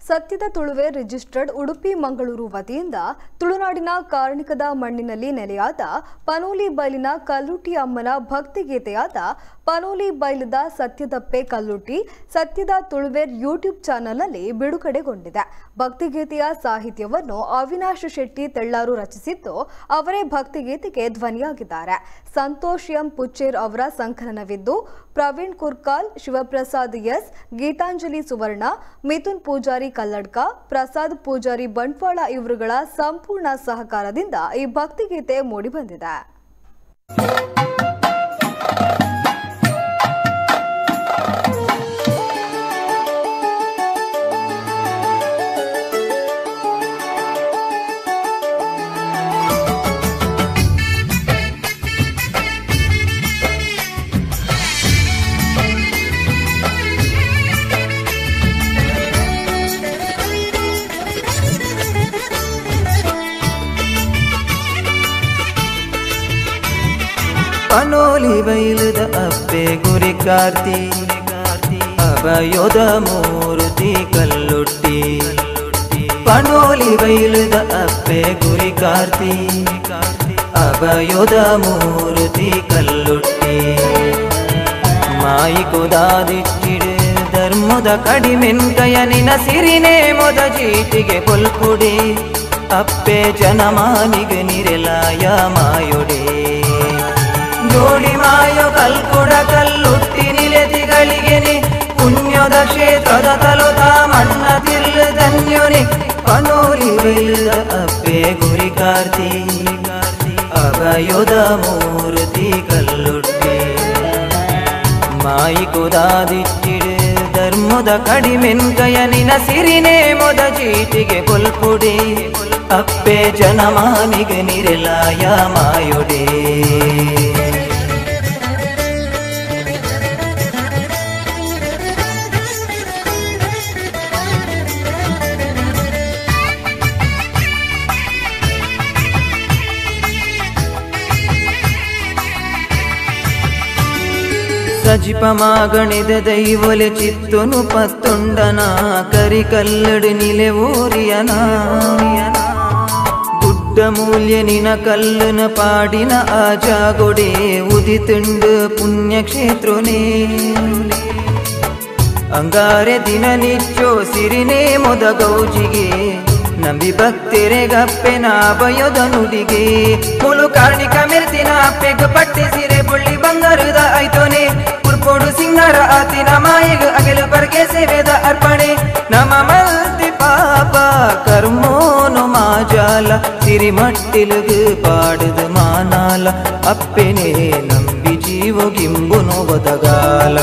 ಸತ್ಯದ ತುಳುವೆ ರಿಜಿಸ್ಟರ್ಡ್ ಉಡುಪಿ ಮಂಗಳೂರು ವತಿಯಿಂದ ತುಳುನಾಡಿನ ಕಾರ್ಣಿಕದ ಮಣ್ಣಿನಲ್ಲಿ ನೆಲೆಯಾದ ಪನೋಲಿ ಬೈಲಿನ ಕಲ್ಲುಟ್ಟಿ ಅಮ್ಮನ ಭಕ್ತಿಗೀತೆಯಾದ ಪನೋಲಿ ಬೈಲದ ಸತ್ಯದಪ್ಪೆ ಕಲ್ಲುಟ್ಟಿ ಸತ್ಯದ ತುಳುವೆರ್ ಯೂಟ್ಯೂಬ್ ಚಾನೆಲ್ನಲ್ಲಿ ಬಿಡುಗಡೆಗೊಂಡಿದೆ. ಭಕ್ತಿಗೀತೆಯ ಸಾಹಿತ್ಯವನ್ನು ಅವಿನಾಶ್ ಶೆಟ್ಟಿ ತೆಳ್ಳಾರು ರಚಿಸಿದ್ದು, ಅವರೇ ಭಕ್ತಿಗೀತೆಗೆ ಧ್ವನಿಯಾಗಿದ್ದಾರೆ. ಸಂತೋಷ್ ಎಂ ಪುಚ್ಚೇರ್ ಅವರ ಸಂಕಲನವಿದ್ದು, ಪ್ರವೀಣ್ ಕುರ್ಕಾಲ್, ಶಿವಪ್ರಸಾದ್ ಎಸ್, ಗೀತಾಂಜಲಿ ಸುವರ್ಣ, ಮಿಥುನ್ ಪೂಜಾರಿ ಕಲ್ಲಡ್ಕ, ಪ್ರಸಾದ್ ಪೂಜಾರಿ ಬಂಟ್ವಾಳ ಇವರುಗಳ ಸಂಪೂರ್ಣ ಸಹಕಾರದಿಂದ ಈ ಭಕ್ತಿಗೀತೆ ಮೂಡಿಬಂದಿದೆ. ಪನೋಲಿ ಬೈಲದ ಅಪ್ಪೆ ಗುರಿ ಕಾರ್ತಿ ಅಭಯೋದ ಮೂರ್ತಿ ಕಲ್ಲುಟ್ಟಿ. ಪನೋಲಿ ಬೈಲದ ಅಪ್ಪೆ ಗುರಿ ಕಾರ್ತಿ ಅಭಯೋದ ಮೂರ್ತಿ ಕಲ್ಲುಟ್ಟಿ. ಮಾಯಿ ಕುದಾದಿಚ್ಚಿಡು ಧರ್ಮದ ಕಡಿಮೆನ್ಕಯನಿನ ಸಿರಿನೇ ಮೊದ ಜೀಟಿಗೆ ಪೊಲ್ಪುಡಿ ಅಪ್ಪೆ ಜನಮಾನಿಗೆ ನಿರೆಲಾಯ ಮಾಯೊಡೆ. ಜೋಡಿ ಮಾಯೋ ಕಲ್ಕುಡ ಕಲ್ಲುಟ್ಟಿ ನಿಲೆತಿಗಳಿಗೆನೆ ಪುಣ್ಯದ ಕ್ಷೇತ್ರದ ತಲುತ ಮಣ್ಣ ತಿರ್ಲು ಧನ್ಯೋನೆ. ಪನೋಲಿ ಬೈಲದ ಅಪ್ಪೆ ಗುರಿ ಕಾರ್ತಿ ಅಭಯೋದ ಮೂರ್ತಿ ಕಲ್ಲುಟ್ಟಿ. ಮಾಯಿ ಕುದಾದಿಚ್ಚಿಡು ಧರ್ಮದ ಕಡಿಮೆನ್ಕಯನಿನ ಸಿರಿನೇ ಮೊದ ಚೀಟಿಗೆ ಪೊಲ್ಪುಡಿ ಅಪ್ಪೆ ಜನಮಾನಿಗೆ ನಿರೆಲಾಯ ಮಾಯೊಡೆ. ಸಜಿಪ ಮಾಗಣಿದ ದೈವೊಲೆ ಚಿತ್ತುನು ಪತ್ತುಂಡನ ಕರಿ ಕಲ್ಲಡು ನಿಲೆ ಊರಿಯನ ಗುಡ್ಡ ಮೂಲ್ಯ ನಿನ ಕಲ್ಲುನ ಪಾಡಿನ ಆಜಾಗೊಡೆ ಉದಿತುಂಡು ಪುಣ್ಯಕ್ಷೇತ್ರನೇ. ಅಂಗಾರೆ ದಿನ ನಿಚ್ಚೋ ಸಿರಿನೇ ಮೊದ ಗೌಜಿಗೆ ನಂಬಿ ಭಕ್ತರೆಗಪ್ಪೆನ ಬಯೋದ ನುಡಿಗೆ. ಮುಳು ಕಾರ್ಣಿಕ ಮೆರ್ತಿನ ಅಪ್ಪೆಗ ಪಟ್ಟಿ ಸಿರೆ ಬುಳ್ಳಿ ಬಂಗಾರದ ಐತೋನೆ ಪುರ್ಪೋಡು ಸಿಂಗಾರ ಆತಿನ ಮಾಯಗ ಅಗಲು ಬರ್ಗೆ ಸೇವೆದ ಅರ್ಪಣೆ. ನಮ ಮಲ್ತಿ ಪಾಪ ಕರ್ಮೋನು ಮಾಜಾಲ ಸಿರಿಮಟ್ಟಿಲುಗು ಪಾಡುದು ಮಾನಾಲ ಅಪ್ಪೆನೆ ನಂಬಿ ಜೀವಗಿಂಬುನು ಒದಗಾಲ.